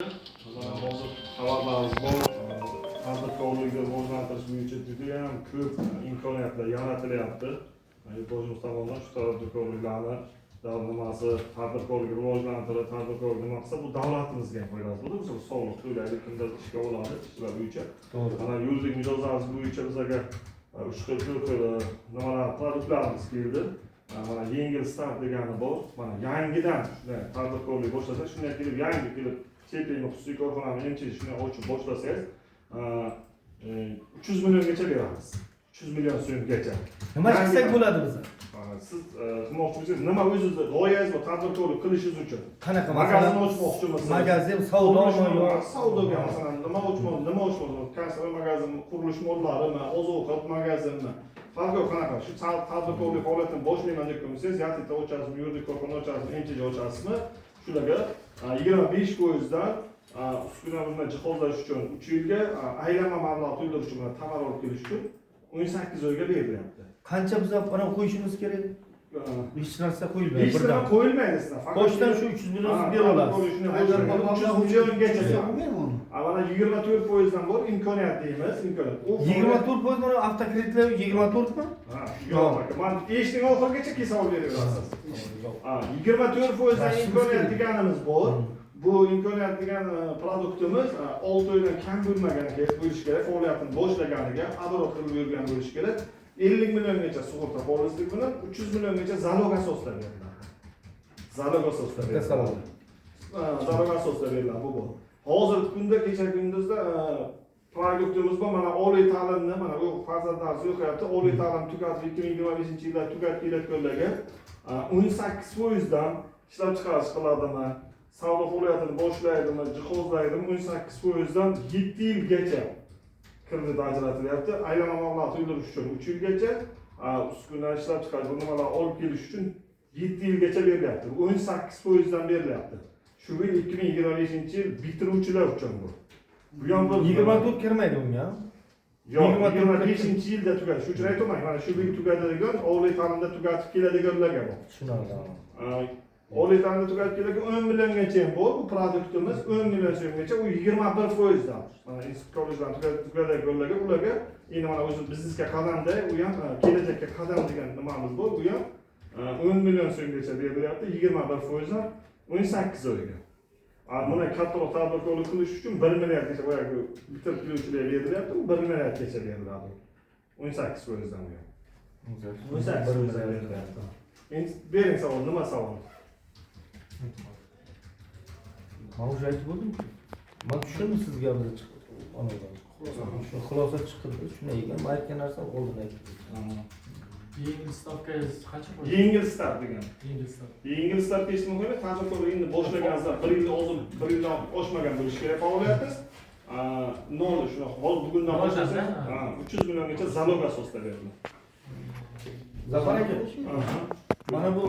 Masalan, hozir xabarlarimiz bor, tadbirkorlikni rivojlantirish bo'yicha judayam ko'p imkoniyatlar yaratilyapti. Yurtboshimiz tomonidan shu tadbirkorliklarni nimasi, tadbirkorlik rivojlantirib, tadbirkorlik nima qilsa, bu davlatimizga ham foydasi bo'ladi. Misol, soliq to'laydi, kimdir ishga oladi, ishchilar bo'yicha. Mana, yuridik mijozlarimiz bo'yicha bizlarga uch xil, to'rt xil nimalar, produktlarimiz keldi. Mana, yengil start degani bor. Mana, yangidan shunday tadbirkorlik boshlasa, shunday kelib, yangi kelib, ЧП mi, xususiy korxonani, МЧ shunday ochib boshlasangiz, 300 milliongacha beramiz, 300 million so'mgacha. Nima qilsak bo'ladi biza? Siz qilmoqchi bo'lsangiz, nima o'zingizni g'oyangiz bor tadbirkorlik qilishingiz uchun? Qanaqa? Magazin ochmoqchimisiz? Magazin, savdomi yo Savdoga, masalan, nima ochmoqchi, konserva magazinmi, qurilish mollarimi, oziq ovqat magazinmi, farqi yo'q, qanaqa shu tadbirkorlik faoliyatini boshlayman deb bo'lsangiz, ЯТТ ochasizmi, yuridik korxona ochasizmi, МЧЖ ochasizmi, shularga 25 foizdan uskuna bilan jihozlash uchun 3 yilga, aylanma mablag' to'ldirish uchun, mana, tovar olib kelish uchun 18 oyga berilyapti. Qancha biza mana qo'yishimiz kerak? Hech narsa qo'yilmaydi Hech nima birdan. qo'yilmaydi sizdan, faqat Boshdan shu 300 million siz bera olasiz. 300 milliongacha. Bo'lmaymi uni? Mana, 24 foizdan bor imkoniyat deymiz, imkoniyat. U 24 foiz, mana, avtokreditlar 24mi? Ha, yo'q aka, man eshiting oxirigacha, keyin savol beraverasiz. Ha, 24 foizdan Rashimiz imkoniyat kerak. deganimiz bor. Bu imkoniyat degan produktimiz 6 oydan kam bo'lmagan bo'lishi kerak, faoliyatini boshlaganiga, оборот qilib yurgan bo'lishi kerak. 50 milliongacha sug'urta polislik bilan 300 milliongacha залог asosida beriladi. Залог asosida Bitta beriladi. savol. Ha, залог asosida beriladi, bu bor. Hozirgi kunda, kecha kunduzda produktimiz bor, mana, oliy ta'limni, mana, u farzandlarimiz o'qiyapti, oliy ta'lim tugatib, 2025-yilda tugatib kelayotganlarga 18 foizdan ishlab chiqarish qiladimi, savdo faoliyatini boshlaydimi, jihozlaydimi, 18 foizdan 7 yilgacha kredit ajratilyapti. Aylanma mablag' to'ldirish uchun 3 yilgacha, uskuna, ishlab chiqarish, bu nimalar olib kelish uchun 7 yilgacha berilyapti. Bu 18 foizdan berilyapti. Shu yil, 2025-yil bitiruvchilar uchun bu. Bu ham bir 24 kirmaydi unga. Yo'q, 24 25-yilda tugadi. Shu uchun aytyapman, mana shu yil tugadigan, oliy ta'limda tugatib keladiganlarga bu. Tushunarli. Oliy ta'limda tugatib keladigan 10 milliongacha ham bor bu produktimiz, 10 million so'mgacha, u 21 foizdan. Mana, institut, kollejlarni tugatib tugadiganlarga, ularga endi, mana, o'zi biznesga qadamda, u ham kelajakka qadam degan nimamiz bor, u ham 10 million so'mgacha berilyapti, 21 foizdan, 18 oyga. Buni kattaroq tadbirkorlik qilish uchun 1 milliardgacha, boyagi bitirib keluvchilarga berilyapti, u 1 milliardgacha beriladi. 18 foizdan u ham. 18 foizdan berilyapti. Endi bering savol, nima savol? Man уже aytib bo'ldim-ku. Man tushundim sizga, biza chiqib anavi. Shu xulosa chiqdi, shunday ekan. Man aytgan narsam oldin aytdim. Yengil stavkangiz qancha foiz? Yengil start degan. Yengil stavka. Yengil start hech nima qo'ymay, tadbirkorlik endi boshlaganingizda 1 yil oldin, 1 yildan oshmagan bo'lishi kerak faoliyatingiz. Nol, shunaqa hozir bugundan Noldan, boshlasangiz, ha? ha, 300 milliongacha залог asosida beriladi. Zafar aka, mana bu